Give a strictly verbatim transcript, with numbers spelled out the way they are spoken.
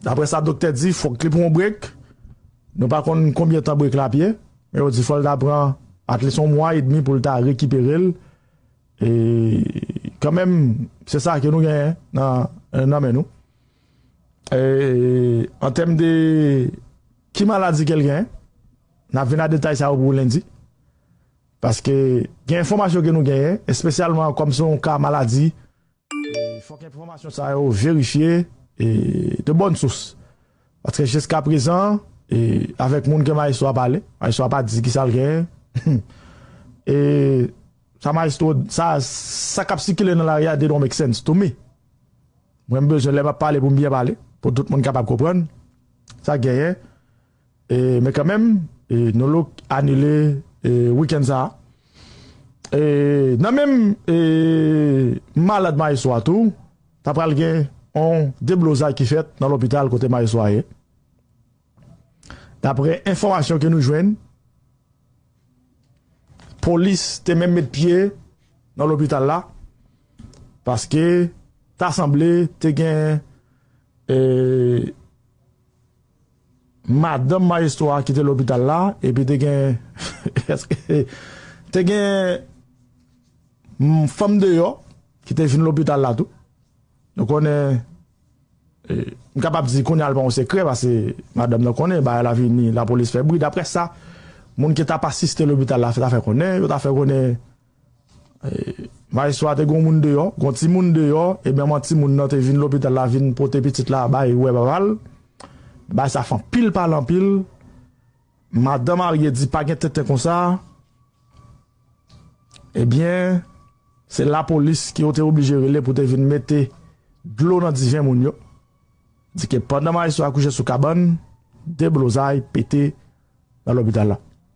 Daprè sa doktè di, fòk li pran yon brek. Nou pa konn konbyen tan brek la ap ye, men yo di fò l ta pran at least yon mwa edmi pou l ta rekipere l. E kanmenm, se sa ke nou genyen nan, nan men nou. E an tèm de ki maladi ke l genyen, n ap vin a detay sa yo pou lendi. Paske gen enfòmasyon ke nou genyen, espesyalman kòm se yon ka maladi, e fòk enfòmasyon sa yo verifye e de bòn sous. Paske jiska prezan, e avèk moun ke Maestro a pale, Maestro a pa di ki sa l genyen. E sa Maestro, sa, sa k ap sikile nan lari a, they don't make sense to me. Mwen, m bezwen lè m ap pale pou m byen pale, pou tout moun kapab konprann sa k genyen. E, men kanmenm, e, Nolo anile, e, wikenn sa a. E, nan menm, e, malad Maestro a tou, ta pral gen yon deblozay ki fèt nan lopital kote Maestro a ye. Daprè enfòmasyon ke nou jwenn, polis te menm met pye nan lopital la, paske ta sanble te gen, e, madanm Maestro a ki te lopital la, epi te gen, èske te gen, mm, fanm deyò ki te vin lopital la tou. Nou konnen, e, m kapab di kounye a l pa yon sekrè, paske madanm nan konnen, bagay la vini, lapolis fè bri. Daprè sa moun ki t ap asiste lopital la ta fè konnen, yo ta fè konnen, e, Maestro a te gen yon moun deyò, gen yon timoun deyò, ebyen, manman timoun nan te vin lopital la, vin pote pitit la bay wè papa l. Bagay sa fè anpil pale anpil. Madan marye di pa gen tenten konsa. Ebyen, se lapolis ke yo te oblije rele pou te vin mete dlo nan diven moun yo. Di ke pandan Maestro a kouche sou kabann, deblozay pete nan lopital la.